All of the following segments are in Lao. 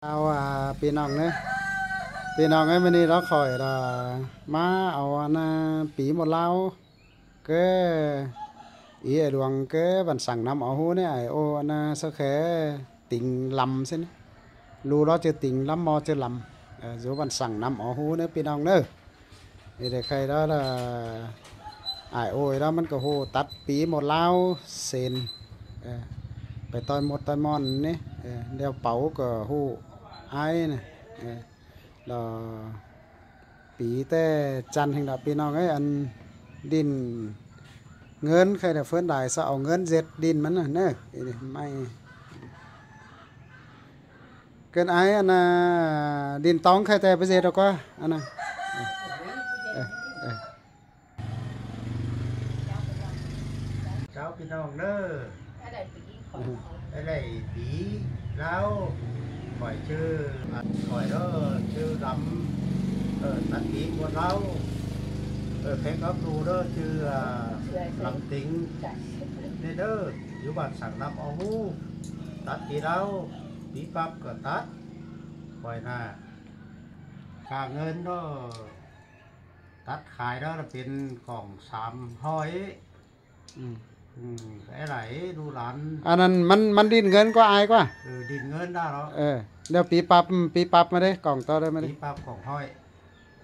ລາວ ອາ ພີ່ນ້ອງເອີຍ ພີ່ນ້ອງເອີຍ ມື້ນີ້ລາວຂ້ອຍລະມາເອົາອັນນາ ປີໝົດລາວ ເກີ ອີ ໄອ້ຫຼວງເກີ ບ້ານສັງນ້ຳອອຫູເນ ອ້າຍໂອ ອັນນາ ສະແຂ ຕິງລຳເຊັ່ນ ລູລາວຈື່ຕິງ ລຳມໍຈື່ລຳ ເອີ ຢູ່ບ້ານສັງນ້ຳອອຫູເນ ພີ່ນ້ອງເນີ. ນີ້ໄດ້ໄຄລາວລະ ອ້າຍໂອຍລາວມັນກໍຮູ້ຕັດປີໝົດລາວເຊັນ ເອີ ໄປຕ່ອຍໝົດຕ່ອຍມ່ອນນີ້ ເອີ ແລ້ວເປົາກໍຮູ້ອ້າຍນະ ເອີ ລະປີແຕ່ຈັນແຫ່ງດາ ພີ່ນ້ອງເອີຍ ອັນດິນເງິນໄຄລະເຟີນຫຼາຍ ສະເອົາເງິນເຊັດດິນມັນນະເນີ ນີ້ໄມ້ ເກີນໄອ ອັນນ່າ ດິນຕອງໄຄແຕ່ໄປເສດອອກກວ່າ ອັນນ່າ ເອີ ເອີ ເຈົ້າພີ່ນ້ອງເດີ ໄດ້ໄດ້ປີລາວ ຂ້ອຍຊື່ ຂ້ອຍເດີ ຊື່ລຳ ເອີ ຕັດຕີນບົວລາວ ເອີ ແຂກກັບດູເດີ ຊື່ ອາ ລຳຕິງ ນີ້ເດີ ຢູ່ບ້ານສັງນ້ຳອອຫູ ຕັດປີລາວ ປີປັບກໍຕັດ ຂ້ອຍນະ ຄ່າເງິນເດີ ຕັດຂາຍແລ້ວລະເປັນກອງສາມຮ້ອຍ ອືມ ອືມ ຫຼາຍໆ ລູກຫຼານ ອັນນັ້ນມັນ ມັນດິນເງິນກວ່າ ອາຍກວ່າ ເອີ ດິນເງິນດາເນາະ ເອີ ແລ້ວປີປັບ ປີປັບມາເດ້ ກອງຕໍ່ໄດ້ມາເດ້ ປີປັບກອງຮ້ອຍ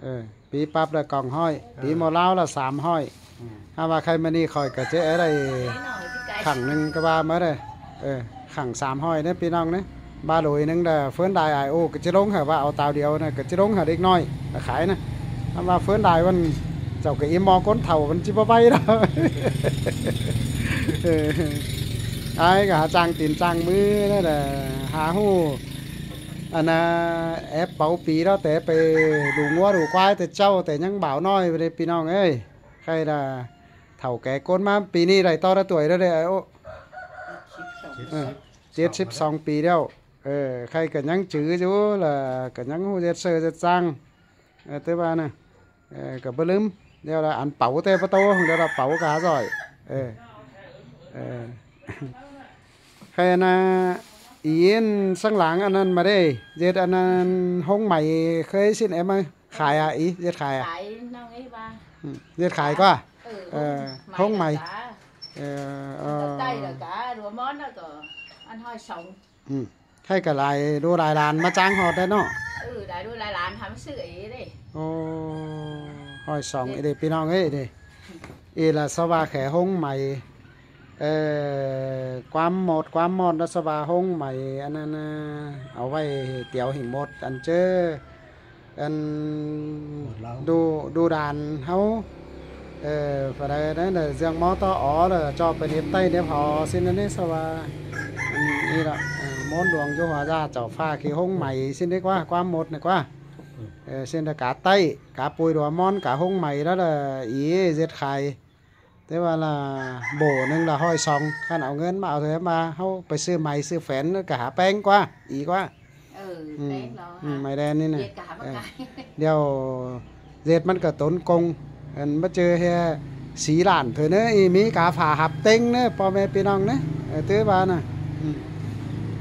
ເອີ ປີປັບລະກອງຮ້ອຍ ເອີ ປີມໍລາວລະສາມຮ້ອຍ ອືມ ຫາວ່າໄຄມານີ້ຂ້ອຍກໍຈະໄດ້ຄັ້ງໜຶ່ງກໍວ່າມາເດ້ ເອີ ຄັ້ງສາມຮ້ອຍເດ້ພີ່ນ້ອງເດ້ ບາໂຫຼຍໜຶ່ງດາ ເຟີນດາຍອາຍໂອ ກໍຈະລົງຫາວ່າເອົາຕາວດຽວນະ ກໍຈະລົງຫາເດັກນ້ອຍລະຂາຍນະ ຄຳວ່າເຟີນດາຍມັນ ເຈົ້າກໍອີ່ໝໍ້ຄົນເຖົ້າ ມັນຊິບໍ່ໄຫວດອກ ເອີ ອາຍກໍຫາຈ້າງຕີນຈ້າງມືນັ້ນແຫຼະ ຫາຮູ້ ອັນນ່າ ແອບເປົາປີແລ້ວ ແຕ່ໄປດູງົວດູຄວາຍແຕ່ເຈົ້າ ແຕ່ຍັງບ່າວນ້ອຍເດ້ພີ່ນ້ອງເອີຍ ໃຄລະເຖົ້າແກ່ກົນມາ ປີນີ້ໄດ້ຕໍ່ລະຖ້ວຍແລ້ວເດ້ ໂອ ເຈັດສິບສອງ ເອີ ເຈັດສິບສອງປີແລ້ວ ເອີ ໃຄກໍຍັງຈື່ຢູ່ ລະກໍຍັງຮູ້ເຮັດເຊີເຮັດຊ່າງ ເອີ ແຕ່ວ່ານະ ເອີ ກໍບໍ່ລືມ ດຽວລະອັນເປົາແຕ່ປະໂຕ ດຽວລະເປົາກາສອຍ ເອີ ເອີ ໃຄອັນນ່າ ອີນສັງຫຼັງອັນນັ້ນມາເດ້ ເຮັດອັນນັ້ນໂຮງໄໝ ເຄີຍຊິນແອມມາ ຂາຍອະ ອີ ເຮັດຂາຍອະ ຂາຍນ້ອງເອີຍວ່າ ອືມ ເຮັດຂາຍກວ່າ ເອີ ເອີ ໂຮງໄໝ ເອີ ເອີ ໃຕ້ລະກະ ຫົວໝອນລະກໍ ອັນຮ້ອຍສອງ ອືມ ໃຫ້ກໍຫຼາຍລູກຫຼາຍຫຼານມາຈ້າງຮອດໄດ້ເນາະ ເອີ ຫຼາຍລູກຫຼາຍຫຼານຫາມາຊື້ເອເດ້ ໂອ້ ຮ້ອຍສອງເອເດ້ ພີ່ນ້ອງເອີຍເດ້ ເອລະສະວ່າແຂໂຮງໄໝ ເອີ ຄວາມໝົດຄວາມໝອດລະສະວ່າໂຮງໄໝ ອັນນັ້ນນະ ເອົາໄວ້ຕຽວໃຫ້ໝົດ ອັນເຈີ ອັນ ດູ ດູດ່ານເຮົາ ເອີ ປານໃດນັ້ນ ເລື່ອງມໍຕໍ່ອໍ ລະເຈາະໄປເນັບໃຕ້ເນັບຫໍ ຊິນນັ້ນເດ ສະວ່າ ອັນນີ້ລະ ເອີ ໂມນຫຼວງຢູ່ຫົວຢາເຈົ້າຟ້າ ເຂໂຮງໄໝ ຊິນເດກວ່າ ຄວາມໝົດນະກວ່າ ເອີ ຊິນດາກາໃຕ້ ກາປຸຍຫຼວງມອນ ກາໂຮງໄໝ ລະລະ ອີ ເຈັດຂາຍ ແຕ່ວ່າລະ ໂບໜຶ່ງລະຮ້ອຍສອງ ຄັນເອົາເງິນມາເອົາເທົ່າໃດມາ ເຮົາໄປຊື້ໄມ້ຊື້ແຟນ ກໍຫາແພງກວ່າ ອີກວ່າ ເອີ ອືມ ແພງເນາະ ອືມ ໄມ້ແດນນີ້ນະ ເອີ ດຽວເຈັດມັນກໍຕົນກົງ ອັນມາເຈີແຮສີລ້ານເທື່ອເນີ ອີ ມີກາຝາຮັບເຕັງເນີ ພໍ່ແມ່ພີ່ນ້ອງເນີ ເອີ ຖືວ່ານະ ອືມ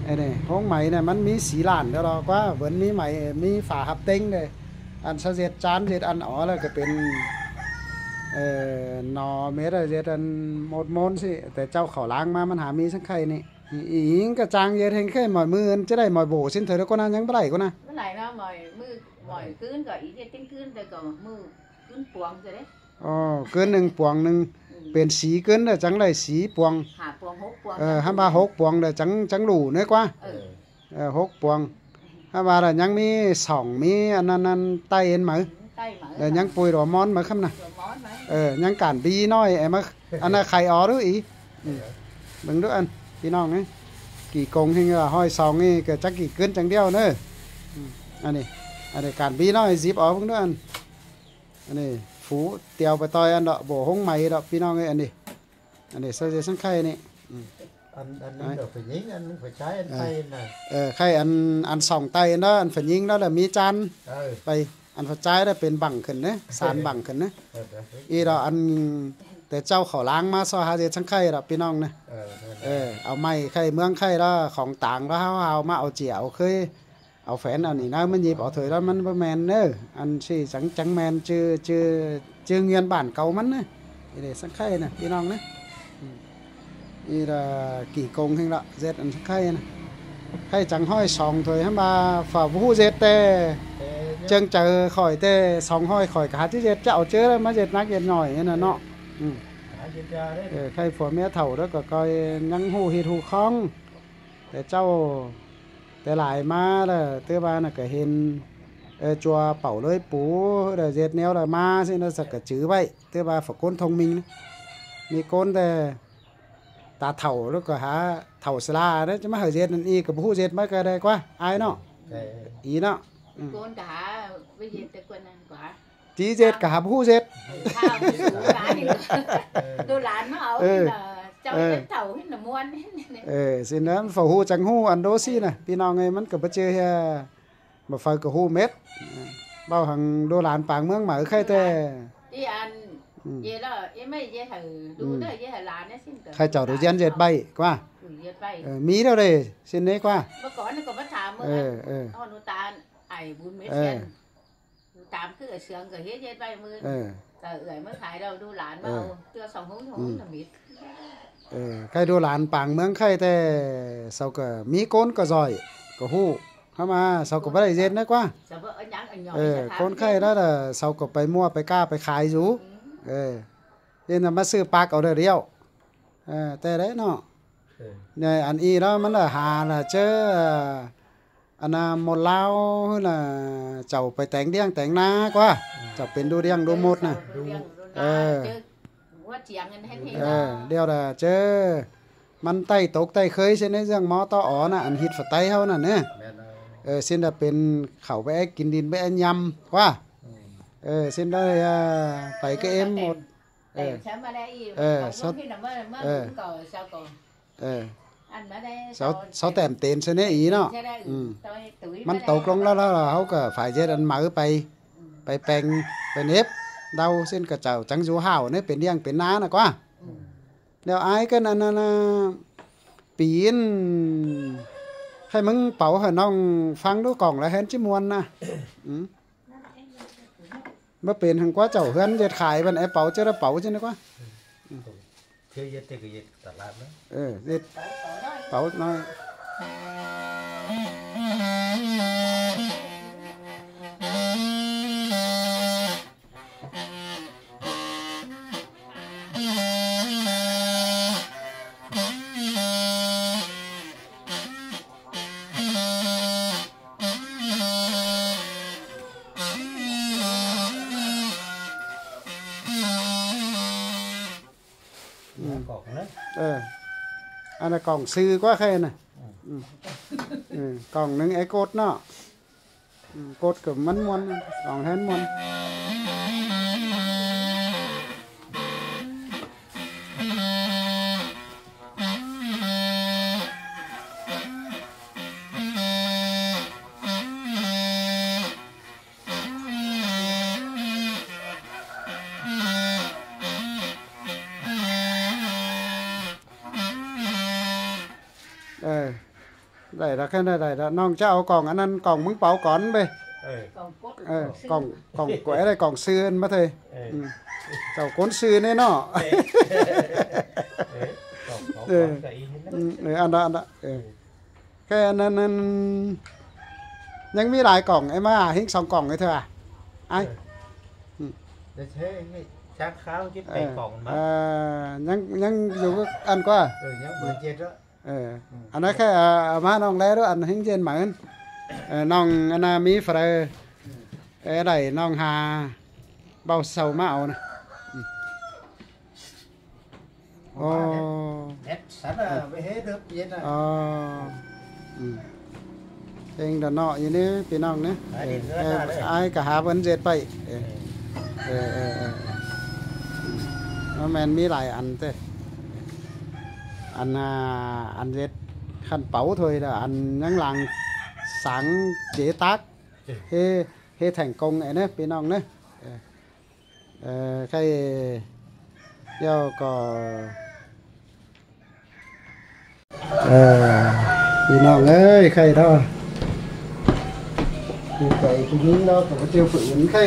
ອັນນີ້ ໂຮງໄໝນະ ມັນມີສີລ້ານແລ້ວດອກວ່າ ເພິ່ນມີໄໝ ມີຝາຮັບເຕັງເດີ ອັນສະເຈັດຈານເຈັດອັນ ອໍ ແລ້ວກໍເປັນ ເອີ ໜໍ່ເມັດເຈັດອັນໝົດໂມນຊິ ແຕ່ເຈົ້າເຂົ້າລ້າງມາ ມັນຫາມີສັງໄຂ່ນີ້ ອີ ອີຫຍັງກະຈ້າງເຮັດແຮ່ງແຄ່ໝອຍ ມື້ອື່ນຈະໄດ້ໝອຍໂບຊິນເຖີຍ ແລ້ວກໍນະ ຍັງບໍ່ໄດ້ກໍນະ ບໍ່ໄດ້ເນາະ ໝອຍ ມື້ໝອຍຄືນກໍອີເຮັດເຕັງຄືນ ແຕ່ກໍມື້ຄືນປວງຊະເດ້ ອໍ ຄືນໜຶ່ງປວງໜຶ່ງ ອືມ ເປັນສີຄືນ ແລ້ວຈັ່ງໄດ້ສີປວງ ຫ້າປວງ ຫົກປວງ ເອີ ຫັ້ນວ່າຫົກປວງ ແລ້ວຈັ່ງ ຈັ່ງຫຼູເນີກວ່າ ເອີ ເອີ ຫົກປວງ ຖ້າວ່າລະຍັງມີສອງ ມີອັນນັ້ນ ອັນໃຕ້ເອັນໄໝ ອືມ ໃຕ້ໄໝ ແລ້ວຍັງປຸຍຫົວມອນໄໝຄຳນະ ຫົວມອນໄໝ ເອີ ຍັງການບີນ້ອຍ ເອີ ມາ ອັນນັ້ນໄຂ່ອອກດູອີ ອືມ ເບິ່ງດູອັນ ພີ່ນ້ອງເອີຍ ກີ່ກົງແຮ່ງວ່າຮ້ອຍສອງນີ້ ກໍຈັກກີ່ກຶນຈັ່ງດຽວເນີ ອືມ ອັນນີ້ ອັນນີ້ການບີນ້ອຍ ຊິບອອກເບິ່ງດູອັນ ອັນນີ້ ຟູຕຽວໄປຕ່ອຍອັນດອກ ບໍ່ຫົງໄໝດອກ ພີ່ນ້ອງເອີຍ ອັນນີ້ ອັນນີ້ໃສ່ສັງໄຂ່ນີ້ ອືມ ອັນ ອັນໜຶ່ງກໍຜູ້ຍິງ ອັນໜຶ່ງຜູ້ຊາຍ ອັນ ເອີ ໄຂ່ນະ ເອີ ໄຂ່ອັນ ອັນສອງໄຕເນາະ ອັນຜູ້ຍິງເນາະ ແລ້ວມີຈານ ເອີ ໄປ ອັນຜູ້ຊາຍລະເປັນບັງຂຶ້ນເດ້ ສານບັງຂຶ້ນເດ້ ເອີ ອີດອກ ອັນແຕ່ເຈົ້າເຂົາລ້າງມາຊໍຫາເຮັດສັງໄຂ່ດອກ ພີ່ນ້ອງນະ ເອີ ເອີ ເອົາໄມ້ໄຂ່ເມືອງໄຂ່ລະ ຂອງຕາງລະ ເຮົາ ເຮົາມາເອົາເຈຍເອົາເຄີຍ ເອົາແຟນເອົານີ້ນະ ມາຫຍິບເອົາຖ້ວຍລະ ມັນບໍ່ແມ່ນເດີ. ອັນຊີ້ຈັ່ງ ຈັ່ງແມ່ນ ຈື່ ຈື່ ຈື່ງຽນບ້ານເກົ່າມັນນະ. ນີ້ເດ້ສັງໄຄນະ ພີ່ນ້ອງນະ. ອືມ ອີລະກີ່ກົງແຮງລະ ເຈັດອັນໄຄນະ ໄຄຈັງຮ້ອຍສອງຖ້ວຍຫັ້ນວ່າ ຝາກຜູ້ເຈັດແຕ່ ເຈີງໃຈຂ້ອຍແຕ່ສອງຮ້ອຍ ຂ້ອຍກະຫາທີ່ເຈັດ ຈະເອົາເຈີໄດ້ມາເຈັດໜັກເຈັດໜ້ອຍຫັ້ນນະເນາະ. ອືມ ເອີ ໄຄຜົວເມຍເຖົ້າແລ້ວກໍຄ່ອຍຍັງຮູ້ຮີດຮູ້ຄອງ ແຕ່ເຈົ້າ ແຕ່ຫຼາຍມາແລ້ວ ແຕ່ວ່ານະກະເຫັນ ເອີ ຈົວເປົາເລີຍປູ ແລ້ວເຮັດແນວລະມາຊີ້ນະ ສະກະຈື່ໄວ້ ແຕ່ວ່າຝາກຄົນທົງມິງ ມີຄົນແຕ່ ຕາເຖົ້າ ແລ້ວກໍຫາເຖົ້າຊະລາເດ້ ຈະມາໃຫ້ເຮັດນັ້ນອີກ ກໍບໍ່ຮູ້ເຮັດມາກໍໄດ້ກວ່າ ອາຍເນາະ. ເອີ ອີເນາະ. ອືມ ໂກນກໍຫາໄປເຮັດແຕ່ກວ່ານັ້ນກວ່າ ຕີເຈັດກໍຫາຜູ້ເຈັດ ເອີ ຂ້າວສູງຫຼາຍ ເອີ ໂຕຫຼານມາເອົາ ເອີ ເຈົ້າ ເອີ ເຈັດເຖົ້າຫັ້ນນະມ່ວນ. ເອີ ຊິນັ້ນເຝົ້າຮູ້ຈັງຮູ້ ອັນໂດຊີ້ນະ ພີ່ນ້ອງເອີຍ ມັນກໍບໍ່ເຈີເທື່ອ ບໍ່ເຝົ້າກໍຮູ້ເມັດ. ເວົ້າຫັງໂຕຫຼານປາງເມືອງໝາ ໄຄແຕ່ ທີ່ອັນ ອືມ ເຢລະ ເອໄມ່ເຢໃຫ້ດູເດີ ເຢໃຫ້ຫຼານນີ້ຊິ ໄຄເຈົ້າດູຢ້ຽນເຈັດໃບກວ່າ ເອີ ມີແລ້ວເດ້ຊິນີ້ກວ່າ ເມື່ອກ່ອນກໍມາຖາມເມືອງ ເອີ ເອີ ອອນໜູຕານ ໄອ້ບຸນເມດ ເອີ ຊຽນ ຕາມຄືເຊື່ອງກໍເຮັດ ເຮັດໄວ້ມື້ ເອີ ກໍເອື້ອຍມາຂາຍ ເຮົາດູຫຼານມາເອົາ ເທື່ອສອງຫົງ ຫົງນຳມິດ. ເອີ ໄຄດູຫຼານປາງເມືອງໄຄ ແຕ່ເຮົາກໍມີໂກນກໍຊ່ອຍ ກໍຮູ້ ເຮົາມາເຮົາກໍບໍ່ໄດ້ເຮັດນະກວ່າ ເອີ ໂກນໄຄແລ້ວ ເຮົາກໍໄປມົວໄປຄ້າໄປຂາຍຢູ່. ເອີ ເຫັນມາຊື້ປັກເອົາເດີດຽວ ເອີ ແຕ່ໄດ້ເນາະ. ເອີ ໃນອັນອີລະມັນລະຫາລະເຈີ ອັນນະ ໝົດລາວຫັ້ນນະ ເຈົ້າໄປແຕງດຽງແຕງນາກວ່າ ເຈົ້າເປັນດູດຽງດູໝົດນະ. ເອີ ເອີ ດຽວລະເຈີ ມັນໃຕ້ຕົກໃຕ້ເຄີຍ ເຊັ່ນໃນເລື່ອງ ມຕອ ນະ ອັນຮິດຟ້າໃຕ້ເຮົານັ້ນເນາະ. ເອີ ເຊັ່ນລະເປັນເຂົ້າໄປແອກກິນດິນໄປແອກຍຳກວ່າ. ເອີ ເຊັ່ນໄດ້ ໄປກະເອັມໝົດ. ເອີ ເອີ ເອີ ເອີ ເຊົາແຕ້ມເຕັນຊະແນ່ອີເນາະ. ອືມ ມັນຕົກລົງແລ້ວ ແລ້ວເຮົາກໍຝາຍເຈັດອັນເໝີໄປ ໄປແປງ ໄປເນັບເດົາ ເຊັ່ນກະເຈົ້າ ຈັ່ງຢູ່ຫ້າວເນ ເປັນດຽງເປັນນານະກວ່າ. ແລ້ວອ້າຍກັນອັນນັ້ນນະ ປີນ ໃຫ້ມຶງເປົ່າໃຫ້ນ້ອງຟັງດູ ກອງລະແຮ່ນຈິມ່ວນນະ. ອືມ ບໍ່ເປັນຫັ້ນກວ່າ ເຈົ້າເຮືອນເຮັດຂາຍ ບັດແອເປົາເຈົ້າລະເປົາຈັ່ງໃດກວ່າ. ເທື່ອເຮັດແຕ່ກໍເຮັດຕະຫຼາດເນາະ. ເອີ ເຮັດເປົານ້ອຍ. ອືມ ກອງນະ ເອີ ອັນນະກອງຊື່ກວ່າໃຄນະ. ອືມ ອືມ ເອີ ກອງໜຶ່ງໄອ້ກົດເນາະ. ອືມ ກົດກໍມັນມ່ວນ ກອງແຮ່ນມ່ວນ. ເອີ ໄດ້ລະ ແຄ່ນັ້ນໄດ້ລະ. ນ້ອງຈະເອົາກອງອັນນັ້ນ ກອງມຶງເປົ່າກ່ອນເວີຍ. ເອີ ກອງກົດ ເອີ ກອງ ກອງ ກອງ ໄດ້ກອງຊື່ມາເທີ. ເອີ ອືມ ເຈົ້າກົນຊື່ແນ່ເນາະ. ເອີ ເອີ ກອງ ເອີ ກອງ ເອີ ອັນລະ ອັນລະ ເອີ ເອີ ແຄ່ອັນນັ້ນ ນັ້ນ ຍັງມີຫຼາຍກ່ອງ ໄອ້ມາເຮັດສອງກ່ອງໃຫ້ເທື່ອ ອ້າຍ. ເອີ ອືມ ໄດ້ແທ້ ຊ້າງຂາວຈິດແປດກ່ອງມາ. ເອີ ຍັງ ຍັງຢູ່ອັນກວ່າ ເອີ ຍັງເບີເຈັດເນາະ. ເອີ ອືມ ອັນນັ້ນແຄ່ ເອົາມານ້ອງແລດ້ວຍ ອັນເຮັງເຢັນໝາ. ເອີ ນ້ອງອັນນາມີຝຣັ່ງ ອືມ ເອີ ໄດ້ນ້ອງຫາເບົາເຊົາມາເອົານະ. ອືມ ໂອ້ ເຮັດສັນນະ ໄປເຮັດເດີບເຢັນນະ. ອໍ ອືມ ເພງດະເນາະ ຢູ່ນີ້ພີ່ນ້ອງເນາະ. ເອີ ເອີ ອ້າຍກໍຫາເພິ່ນເຈັດໄປ. ເອີ ເອີ ເອີ ເອີ ເອີ ອືມ ມັນແມ່ນມີຫຼາຍອັນເດ້ ອັນ ອ່າ ອັນເຮັດຂັນເປົາຖ້ວຍລະ ອັນຍັງລ້າງສັງເຈຕັກ ເຮ ເຮແຖງກົງ ເອີ ເນາະ ພີ່ນ້ອງເນາະ. ເອີ ເອີ ໄຄ ແລ້ວກໍ ເອີ ພີ່ນ້ອງເອີຍ ໄຄເນາະ. ຜູ້ໄປຜູ້ຍິງເນາະ ກໍບໍ່ເຈີຜູ້ອື່ນ ໃຄ່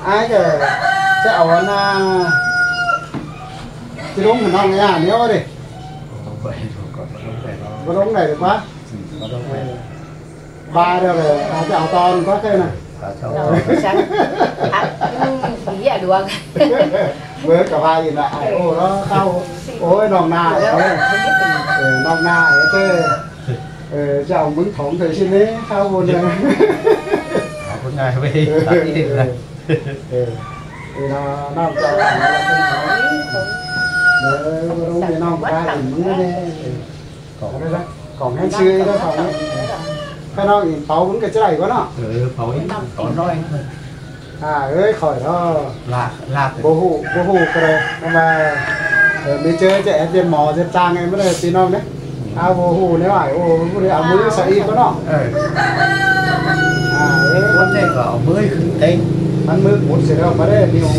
ອ້າຍກໍຈະເອົາອັນນ່າ ຊິລົງໃຫ້ນ້ອງໄອ້ອາແນວເດ້ ບໍ່ລົງໄດ້ດີກວ່າ ເອີ ບາດແລ້ວແຫຼະ ອາດຈະເອົາຕອນກໍເຄີຍນະ ເອົາຕອນ ອືມ ເຫຍດວງ ເບິ່ງກໍວ່າອີກນະ ອ້າຍໂອ້ເນາະ ເຂົາ ໂອ້ຍ ນ້ອງໜ້າ ເອີ ເອີ ນ້ອງໜ້າ ເອີ ເອີ ຈະເອົາເມືອງທອງໄປຊິເນ ເຂົາບໍ່ໄດ້ ເອົາຄົນງ່າຍໄປ ເອີ ເອີ ເອີ ເອີ ເອີ ນ້ອງເຈົ້າ ເອີ ບໍ່ຕ້ອງໄປນ້ອງພາອີກມື້ນີ້ ເອີ ຂອງ ຂອງໃຫ້ຊື່ເດີ ຂອງ ຂ້ານ້ອງອີກເປົາມັນກໍຈະໄດ້ກວ່າເນາະ ເອີ ເປົາອີກຕອນນ້ອຍ ອ່າ ເອີຍ ຂ້ອຍເນາະ ລາກ ລາກ ບໍ່ຮູ້ ບໍ່ຮູ້ກໍໄດ້ ເພາະວ່າ ເອີ ມີເຈີຈະແອດເປັນໝໍເປັນຊ່າງໃຫ້ມັນເດີພີ່ນ້ອງເດີ ເອົາ ບໍ່ຮູ້ແນວອ້າຍໂອ້ ຜູ້ໃດເອົາມືໃສ່ອີກກໍເນາະ ເອີ ອ່າ ເອີຍ ຄົນໃດກໍເອົາມືຂຶ້ນເຕັງ ມັນມືກຸດເສຍແລ້ວ ບໍ່ໄດ້ມີອົງ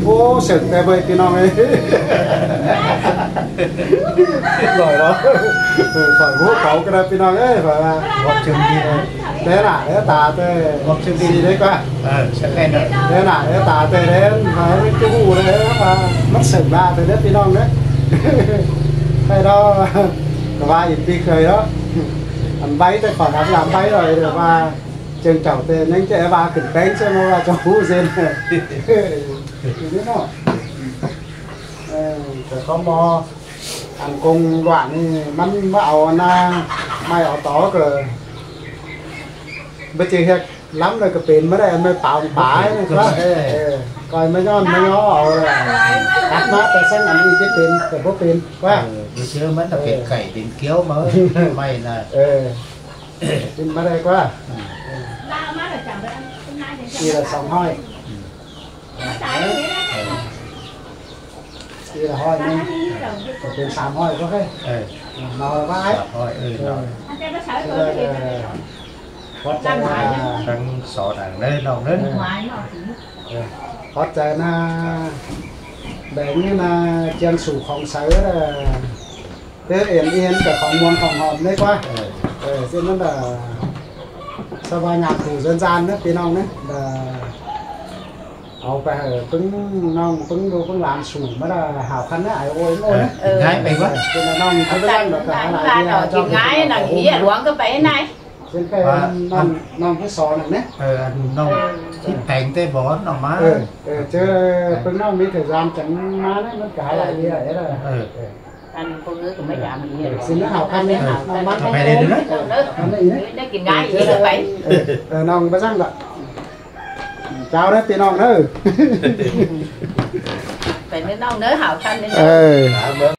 ໂອ້ ເສິງແຕ່ເບີຍພີ່ນ້ອງເອີຍ ໜ້ອຍເນາະ ເອີ ຂ້ອຍຮູ້ເຂົາກໍໄດ້ພີ່ນ້ອງເອີຍ ຂ້ອຍວ່າ ບອກເຊີງດີ ເອີ ແຕ່ໜ້າແຕ່ຕາແຕ່ ບອກເຊີງດີ ຊິໄດ້ກວ່າ ເອີ ສະແກນເດີ ແຕ່ໜ້າແຕ່ຕາແຕ່ແດນ ຂ້ອຍຈະຮູ້ເລີຍວ່າມັນເສິງຫຼາຍແທ້ເດີພີ່ນ້ອງເດີ ໄປເນາະ ກໍວ່າອີກປີເຄີຍເນາະ ອັນໄວແຕ່ຂໍຖາມຫຼານໄວໜ້ອຍ ແຕ່ວ່າເຈີເຈົ້າແຕ່ຍັງຈະວ່າຂຶ້ນແປງ ເຊິ່ງວ່າຈະຮູ້ເຊັ່ນ ເອີ ຢູ່ເນາະ ເອີ ແຕ່ເຂົາບໍ່ ອັນກົງຫວານນີ້ ມັນມາເອົາອັນນ່າ ໄມ້ເອົາຕໍ ກໍບໍ່ເຈີເຮັດລຳ ແລ້ວກໍເປັນມາໄດ້ ອັນໄມ້ປາວປາຍ ເອີ ກໍມາຍ້ອນມາຍໍເອົາ ຕັດມາແຕ່ຊັ້ນ ອັນນີ້ຈະເປັນ ກໍບໍ່ເປັນວ່າ ເອີ ບໍ່ເຈີມັນນະ ເປັນໄກ່ເປັນກ້ຽວມາ ໄມ້ນະ ເອີ ເປັນມາໄດ້ກວ່າ ອືມ ປີລະສອງຮ້ອຍ ອືມ ປີລະຮ້ອຍໜຶ່ງ ກໍເປັນສາມຮ້ອຍ ກໍເຄີຍ ເອີ ເອົາລະວ່າ ສາມຮ້ອຍ ເອີ ເນາະ ເອີ ຂອບໃຈນະ ທັງສອງທາງເດີນ້ອງເດີ ເອີ ຂອບໃຈນະ ແບບນີ້ນະ ຈຽງສູ່ຂອງໃສ ເດີ ເອີ ເຫັນ ເຫັນແຕ່ຂອງມ່ວນຂອງຫອມເດ້ກວ່າ ເອີ ເອີ ເຊັ່ນນັ້ນລະ ສະບາຍງາມຜູ້ເຊີນຊານເດີພີ່ນ້ອງເດີ ເອີ ເອົາໄປໃຫ້ເພິ່ນນ້ອງເພິ່ນລູກເພິ່ນຫຼານສູບມາລະຫ້າພັນນະ ໄອ້ໂອ້ຍໂອ້ຍນະ ເອີ ງ່າຍໄປວະ ເອີ ເປັນນ້ອງເພິ່ນລະກໍຫາຫຼາຍເທື່ອ ກິນງ່າຍນະ ເຮຍຫຼວງກໍໄປໃນ ເຊັ່ນໃກ້ນ້ອງ ນ້ອງຜູ້ສອນນັ້ນນະ ເອີ ອັນນ້ອງ ເອີ ທີ່ແປງແຕ່ບໍ່ອອກມາ ເອີ ເອີ ເຈີເພິ່ນນ້ອງມີແຕ່ຍາມຈັງມານະ ມັນກໍຫາຫຼາຍເທື່ອເດ້ ເອີ ເອີ ອັນພວກເອີກໍມາຢາມເອີ ຊິມາຫາກັນນີ້ ເອີ ເອົາມາ ເອົາໄປເລີຍເດີ ເອີ ໄດ້ກິນງ່າຍອີກໄປ ເອີ ເອີ ນ້ອງບໍ່ສັ່ງດອກ ເຈົ້າເດີພີ່ນ້ອງເດີ ໄປເດີນ້ອງເດີ ຫາກັນເດີ ເອີ